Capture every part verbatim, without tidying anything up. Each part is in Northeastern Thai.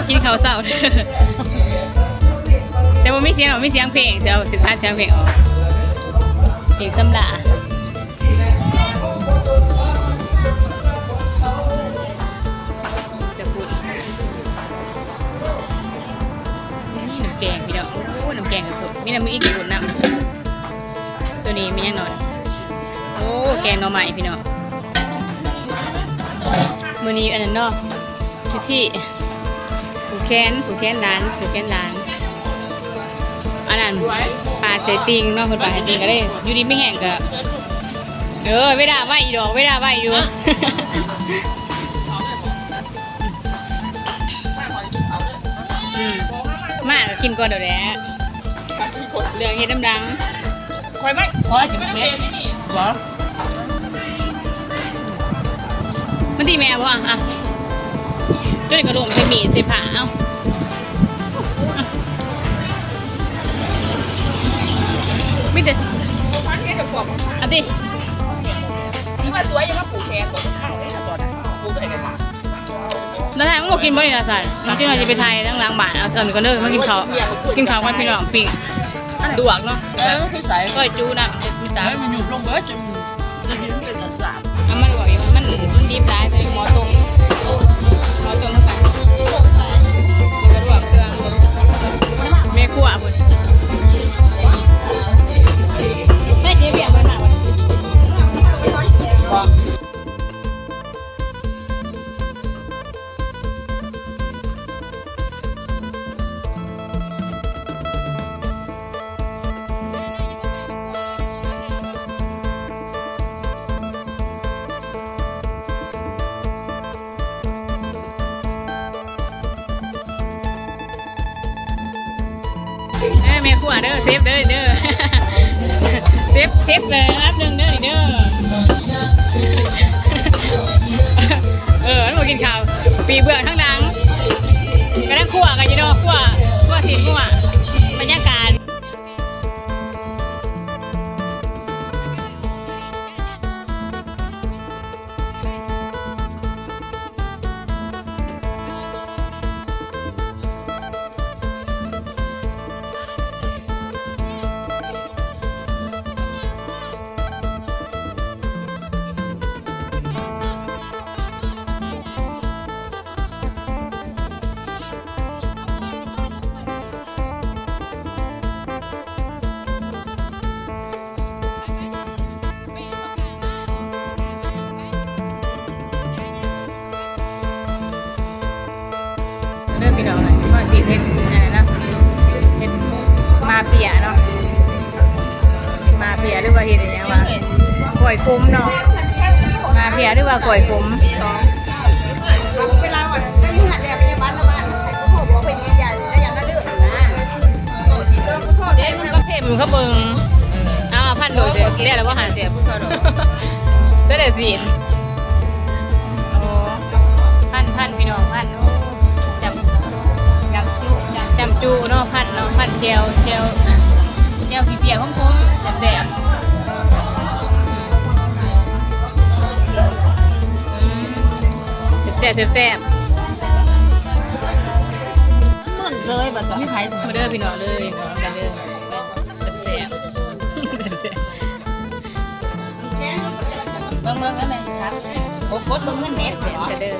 กินข้าวเช้า แต่บ่มีเสียงหรอก มีเสียงเพลง เดี๋ยวสิพาเสียงเพลงออก เพลงสำลา จะพูด นี่น้ำแกงพี่น้อง โอ้ น้ำแกงกระปุก มีน้ำมีอีกกระปุกน้ำ ตัวนี้มีหยังหน่อย โอ้ แกงหน่อไม้พี่น้อง มื้อนี้อันนั้นเนาะ พิธีผูกแขน ผูกแขนหลาน ผูกแขนหลาน อันนั้น ปาดใส่ติ่งเนาะ เพิ่นปาดใส่ติ่งก็เลย อยู่ดีมีแฮงก็ เออ เวลาไว้อีดอก เวลาไว้อยู่ อืม มาก็กินก่อนเดี๋ยวแหละ เรื่องเฮ็ดน้ำดัง คอยไหม พอจะไม่เฮ็ด บ่ มันตีแม่บ่อ่ะ อ่ะ จนกระโดดใส่มีดใส่ผ้า เอ้า อ่ะ มีแต่ พันเฮ็ดกับขวบ อ่ะติ นี่ว่าสวยยังมาผูกแขนตัวข้างเลยนะก่อนนะผูกไปเลยค่ะ นั่นแหละ มันบ่กินบ่ได้นะสัน มันกินเราจะไปไทยทั้งหลังบ้าน เอาส่วนนี้ก่อนเด้อ มากินข้าว กินข้าวกันพี่น้อง ปิ้ง ลวกเนาะ เออ คือใส่ ก้อยจูนะ มีสาม เฮ้ย มันอยู่ลงเบิดจน จะกินเป็นสาม น้ำมันลวกอีก มัน มันดิบหลาย ใส่หม้อต้ม หม้อต้มน้ำกัน กระลวกเครื่อง แม่ครัวพุ่น ได้เจ๊เบียร์มาหนัก เออ แม่ครัวเด้อ เซฟเด้อ เด้อ เซฟ เซฟเลย อันดับหนึ่งเด้อ เด้อ เออ มันบ่กินข้าว ปีเบื้องทั้งหลัง กำลังคั่วกันอยู่เนาะ คั่ว คั่วสินงัว บรรยากาศ เริ่มพี่น้องเลย พ่อสิเฮ็ดอะไรนะ เฮ็ดมาเปียะเนาะ มาเปียะหรือว่าเฮ็ดอะไรวะ ก้อยขมเนาะ มาเปียะหรือว่าก้อยขม เวลาวันนั้นอยู่หันแล้วไปยังบ้านละบ้าน แต่ก็บอกว่าเป็นใหญ่ๆ แล้วยังมาเลือกนะ เทพมันก็เบิ่ง เอาพันโดดเด้อ ได้แล้วบ่หัน เสียผู้เฒ่าดอก ได้แต่สิ โอ้ พัน พัน พี่น้อง พัน โอ้ จำ จำจุ จำจุเนาะ พันเนาะ พันแจ่ว แจ่ว แจ่วขี้เปียกขมๆ แซ่บๆ อืม แซ่บๆ แซ่บๆ มันเลยบัดนี้ มาเด้อพี่น้องเลย มาเด้อ แซ่บๆ แซ่บๆ เบิ่งๆ แล้วแม่นครับ กดเบิ่งเงินเน็ต แซ่บๆ เด้อ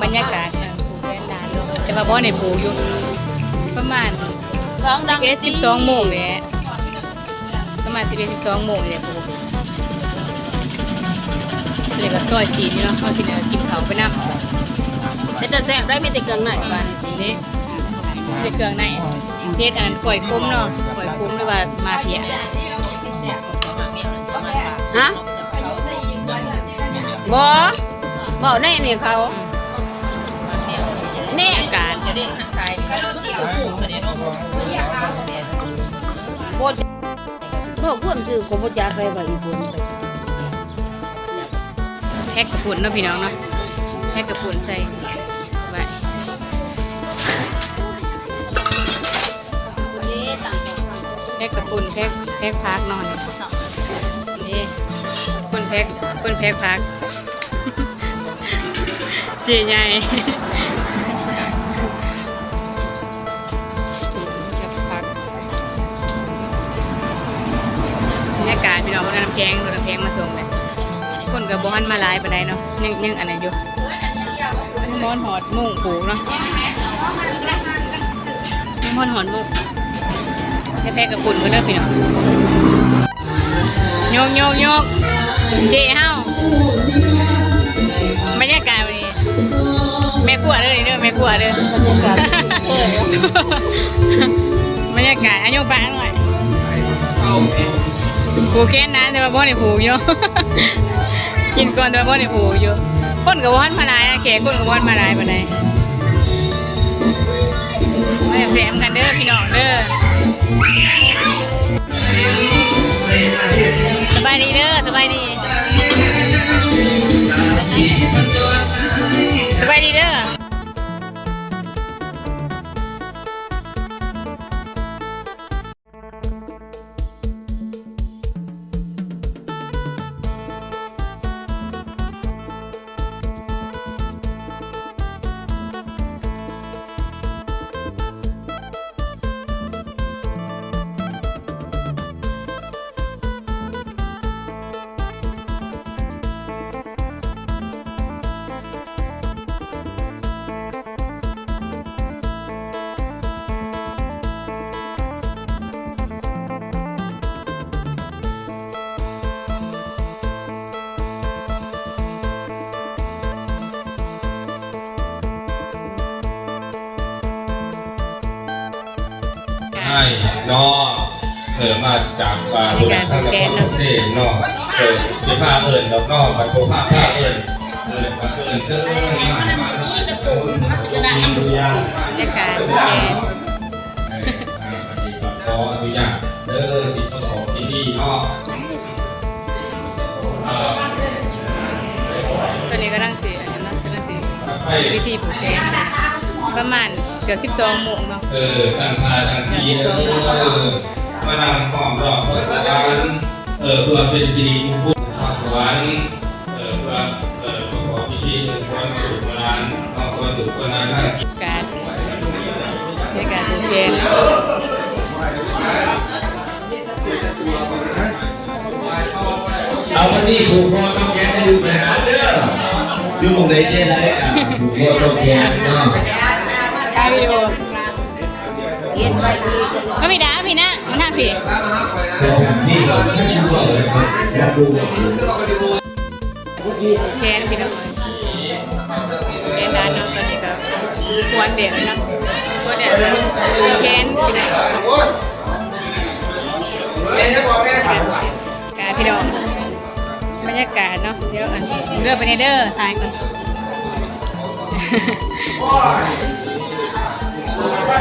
บรรยากาศ อ่ะ ผูกแขนหลานเนาะ แต่ว่าบ่ได้ผูกอยู่ ประมาณ สองดัง สิบเอ็ด สิบสองโมงแหละ ประมาณ สิบเอ็ด สิบสองโมงแหละผูก เดี๋ยวก็ซอยสีนี่เนาะ เอาสิเนี่ยกินข้าวไปนำ เป็นตาแซ่บได้ มีแต่เครื่องในบ้านนี่ มีแต่เครื่องใน เฮ็ดอันนั้นก้อยขมเนาะ ก้อยขมหรือว่ามาเปียะ ฮะ บ่ บ่ได้นี่เขา นี่ การ บ่ พวกความซื่อก็บ่จักเลยว่าอีบุญไป แพ็คกระปุนเนาะพี่น้องเนาะ แพ็คกระปุนใส่ไว้ แพ็คกระปุน แพ็ค แพ็คผักหน่อย นี่ คนแพ็ค คนแพ็คผัก เจ๊ใหญ่ กาดพี่น้อง รถน้ำแข็ง รถน้ำแข็งมาส่งเลย คนก็บ่ทันมาหลายปานใดเนาะ ยัง ยังอันนั้นอยู่ มอนหอดมุ่งผูกเนาะ มอนหอดมุ่ง แค่แพ้กับปุ่นก็เด้อพี่น้อง โยก โยก โยก เจ้เฮา บรรยากาศวันนี้ แม่ครัวเด้อนี่เด้อ แม่ครัวเด้อ บรรยากาศ บรรยากาศ อายุปากหน่อย ผูกแขนนะ แต่ว่าบ่ได้ผูกอยู่ กินก่อน แต่ว่าบ่ได้ผูกอยู่ คนก็บ่ทันมาหลายนะ แขกคนก็บ่ทันมาหลายปานใด มาแซ่บๆกันเด้อพี่น้องเด้อ สบายดีเด้อ สบายดี สบายดีเด้อ ให้เนาะ เออ มาจาก อ่า บริการ ทางนครหลวงเนาะ เออ สิพาเอิ้นดอกเนาะ บัดบ่พา พาเอิ้น เอิ้น บัดเอิ้นเชิญมา มา มา บรรยากาศ เออ อ่า บัดนี้ก็ขออนุญาตเด้อ สิประกอบพิธีเนาะ ตอนนี้กำลังสิ อันนั้นเนาะ กำลังสิ พิธีผูกแขน ประมาณเกือบสิบสองโมงเนาะ เออ ตั้งท่าตั้งที เกือบสิบสองโมง เออ มานั่งพร้อมรอบพระประธาน เออ เพื่อเป็นสิริมงคล พระสวรรค์ เออ เพื่อ เออ ประกอบพิธีมงคลสู่ประธาน ครอบครัวสู่ประธาน การ ในการผูกแขน เอาวันนี้ผูกคอต้องแขนให้ดูหน่อยนะเด้อ อยู่หม่องใดเจ๊ได้อ่ะ ผูกคอต้องแขนเนาะ ถ่ายวิดีโอ เอาพี่ดา เอาพี่นะ มาทางพี่ เดี๋ยวผมนี่เราไม่รู้เลยครับ อยากดู ผูกแขนพี่น้อง แขนด้านเนาะ ตอนนี้ก็ควรเดี๋ยวเนาะ ควรเดี๋ยวผูกแขนพี่น้อง กาพี่น้อง บรรยากาศเนาะ เดี๋ยวอัน เลือกไปในเด้อ ถ่ายก่อน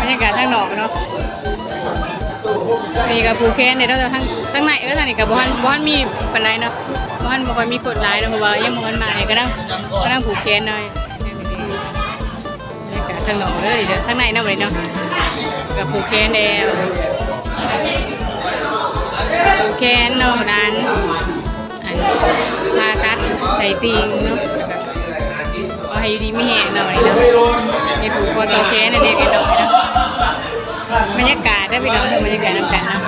บรรยากาศทางนอกเนาะ นี่ก็ผูกแขนเด้อ ทั้ง ทั้งในและทางนี้ก็บ่ทัน บ่ทันมีปานใดเนาะ บ่ทัน บ่ค่อยมีคนหลายเนาะ เพราะว่ายังบ่ทันมา นี่กำลัง กำลังผูกแขนเนาะ บรรยากาศทางนอกเด้อ เด้อ ทางในเนาะ บัดนี้เนาะ ก็ผูกแขนแล้ว ผูกแขนเนาะ ด้าน อัน ผ่าตัดใส่ติ่งเนาะ เอาให้อยู่ดีมีแฮงเนาะ บัดนี้เนาะ ให้ผูกคอต่อแขนนั่นเองเนาะ บรรยากาศเด้อพี่น้อง บรรยากาศนำกันเนาะ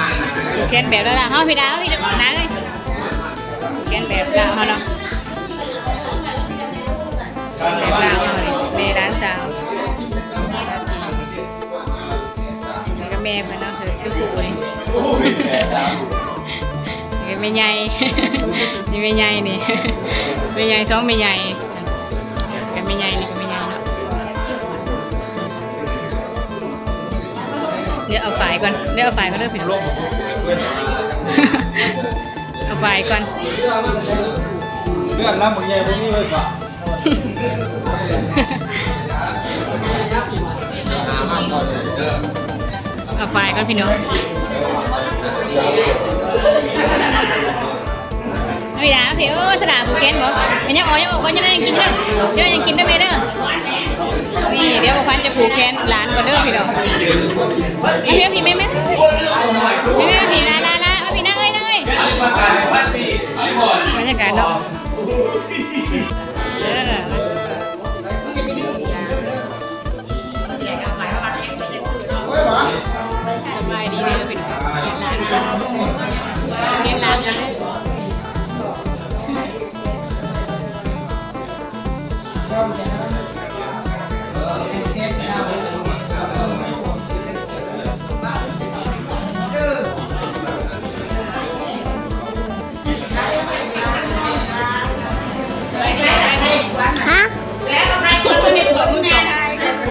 ผูกแขนแบบลาวๆ เฮาพี่ดาว พี่ดาวนะเอ้ย ผูกแขนแบบลาวเฮาเนาะ แบบลาวเฮานี่ แม่หลานสาว แล้วก็แม่เพิ่นเนาะ คือ คือผู้นี่ นี่แม่ใหญ่ นี่แม่ใหญ่นี่ แม่ใหญ่ สองแม่ใหญ่ กับแม่ใหญ่นี่ กับแม่ใหญ่เนาะ เดี๋ยวเอาฝ่ายก่อน เดี๋ยวเอาฝ่ายก่อนเด้อพี่น้อง เอาฝ่ายก่อน เรื่องน้ำบางใหญ่พวกนี้เลยค่ะ เอาฝ่ายก่อนพี่น้อง เอาอีกแล้วพี่ โอ้ สลาผูกแขนบ่ มันยังออก ยังออกก่อน ยังยังกินเด้อ ยังยังกินได้ไหมเด้อ นี่ เดี๋ยวพ่อพันธุ์จะผูกแขนหลานก่อนเด้อพี่น้อง เอาพี่ เอาพี่แม่แม่ พี่แม่ พี่ลาลาลา เอาพี่นะเอ้ยนะเอ้ย บรรยากาศเนาะ เออ สบายดีเลยพี่น้อง เรียนร้านกัน Thank you.